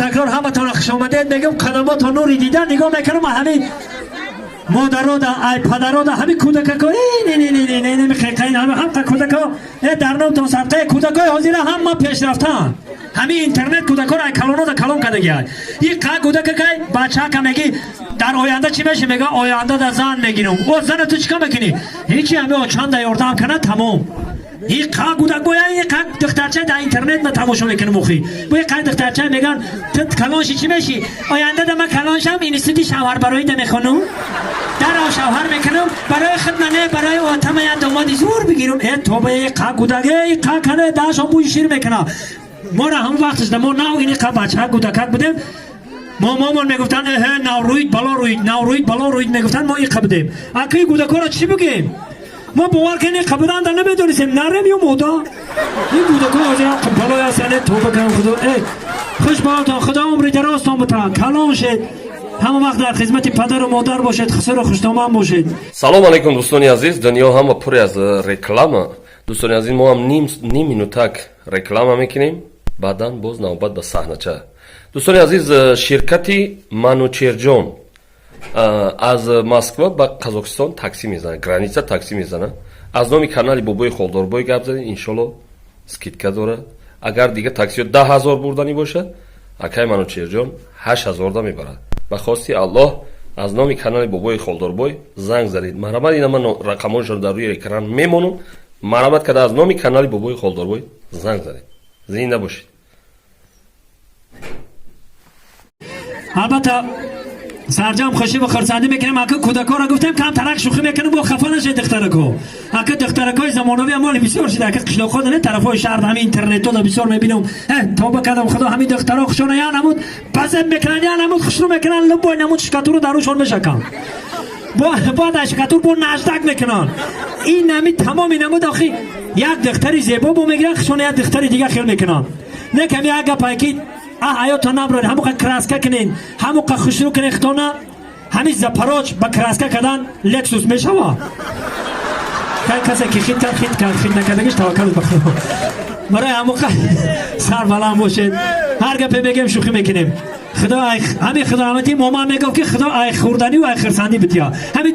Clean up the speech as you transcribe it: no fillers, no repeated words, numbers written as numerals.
Такрор ҳаматонро хушомадед мегӯм. Қадамото нури дида нигоҳ мекунам, ҳамин модарода, ай падарода, ҳамин кӯдакако ҳамқа кӯдако дар номтон садқаи кӯдакои ҳозира ҳама пешрафтаанд. Ҳамин интернет кӯдакоро ай калонода калон кардагиай. И қа кӯдакакай бачака меги, дар оянда чӣ меши? Мега, оянда да зан мегирам. О, зана ту чӣ кор мекунӣ? Ҳечи, ҳами очанда ёрдам кана, тамом. И қа кӯдак боя, и қа духтарча дар интернет ма тамошо мекунам. Охи, бо қа духтарча меган, ту калонши чӣ меши? Оянда да ма калоншам, институти шавҳарбароӣ да мехонам, дарав шавҳар мекунам, барои худ не, барои отама я домоди зур бигирам. Э, тоба, э қа кӯдак, э қа кане даашон бӯи шир мекуна. Мора ҳамон вақташ да мо нав ини қа бача кӯдакак будем, мо момон мегуфтанд, эҳе, наврӯид бало рӯид, наврӯид бало рӯид мегуфтанд, мо иқа будем. Акаи кӯдакоро чӣ бигем? Мо бовар кунем, иқа буданда намедонистем, нарем ё мода. Ин кӯдако ҳозир балои ҳастанд. Тоба кардам, худо, э хуш ба ҳолтон, худо умри дарозтон бутан, калон шед, ҳама вақт дар хизмати падару модар бошед, хусуру хуштоман бошед. Салом алейкум, дӯстони азиз. Дунё ҳама пуре аз реклама. Дӯстони азиз, мо ҳам ним минутак реклама мекунем, баъдан боз навбат ба саҳнача. Дӯстони азиз, ширкати Манучерҷон аз Москва ба Қазоқистон такси мезанад, граница такси мезанад. Аз номи канали Бобои Холдорбой гап задем, иншолло, скидка дорад. Агар дигар таксиҳо 10 000 бурданӣ бошад, акай Манучерҷон 8000-да мебарад. Ба хости Аллоҳ, аз номи канали Бобои Холдорбой занг занед. Марҳамат, ина ман рақамҳояшонро дар рӯи экран мемонам. Марҳамат карда аз номи канали Бобои Холдорбой занг занед. Зинда бошед. Албатта, сарҷам хушӣ ва хурсандӣ мекунем. Ака, кӯдакоро гуфтем, кам тарак шӯхӣ мекунем, бо хафа нашед, духтарако. Ака, духтаракои замонавӣ амоли бисёр шида. Ака, қишлоқҳо не, тарафҳои шаҳр ҳамин интернетҳо да бисёр мебинам. Тоба кардам, худо, ҳамин духтаро хушона я намуд базеб мекунанд, я намуд хушрӯ мекунанд, любой намуд шикатуру дарушон мешаканд, бояд аз шикатур бо наждак мекунанд. Ин нами тамоми намуд. Охи, як духтари зебо бо мегиранд, хушона як духтари дига хел мекунанд. Не ками як гапае ки а ҳаётон наброред, ҳамоқа краска кунен, ҳамоқа хушрӯ кунен хитона. Ҳамин Запорож ба краска кардан Лексус мешава. Касе ки хит кард, хит кард, хит накардагиш таваккал ба Худо. Барои ҳамоқа сар баланд бошед. Ҳар гапе мегем, шӯхӣ мекунем. Худо, ҳамин Худо раҳмати моман мегуфт, ки Худо ай хӯрданиву ай хирсандӣ бития ҳамин.